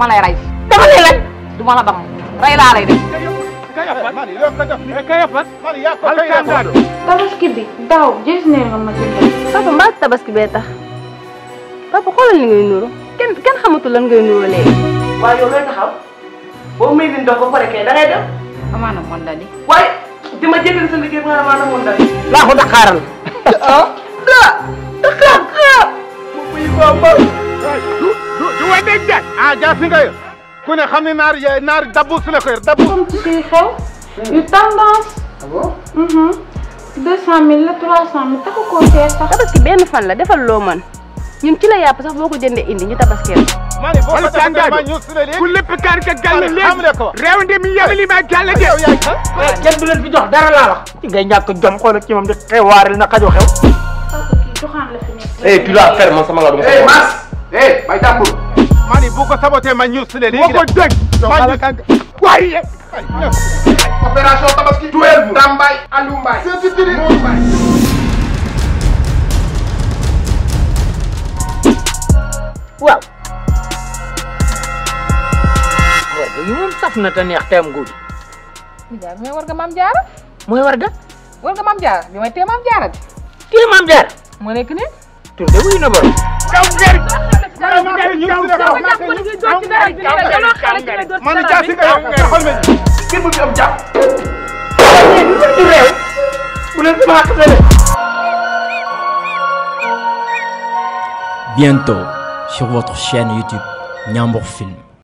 dama lay rey. dama lay lan. duma la bang rey laa lay def. tabaski bi daaw gis ne nga ma jëndal. papa mbaa tabaski bee tax papa xoolal li ngay nuru kenn xamatul lan ngay nuru léegi. waaye yow looy taxaw boo may leen dox ba pare kay da ngay dem. amaana mon dadi. waaye dima jégal sa liggéey nga amaana mon dadi. laa ko daqaaral. Dakar. du way dégg jaay jaasi nga yor ku ne xam ne naar dabbu su la ko yor dabbu. comme ci xew yu tendance. ah bon. 200 000 la 300 000 taxu koo fee sax. tabaski benn fan la defal loo mën ñun ci la yàpp sax boo ko jëndee indi ñu tabaskeel. maa ne boo ko defee ma ñu su la léegi ku lépp kaan ka gàll léegi réew nde mi yabali ma gàll de. kenn du leen fi jox dara laa wax. ci ngay ñàkk jom xoolal ci moom di xewaareel na xajo xew. papa kii joxaan la fi nekk. tu la ferme sama nga dum. Mas bay jàmbur. maa ne bu ko saboté ma ñu su la léegi. boo ko dégg waaye. opération tabaski. tuel bu Tambay Aliou Mbaye. waaw. warga yu moom saf na te neex teem guddi. Ndiaye mais war nga maam jaara. mooy warga. war nga maam jaara bi may tee maam jaara bi. kii maam jaar. moo nekk nii. tur de wuyu na borom. kaw ngeen. man jaasi nga yor xool ma ji. kenn mënu am jàpp. du réew. bu leen sama xasale. Bientôt sur votre chaîne YouTube Ndiambour Film.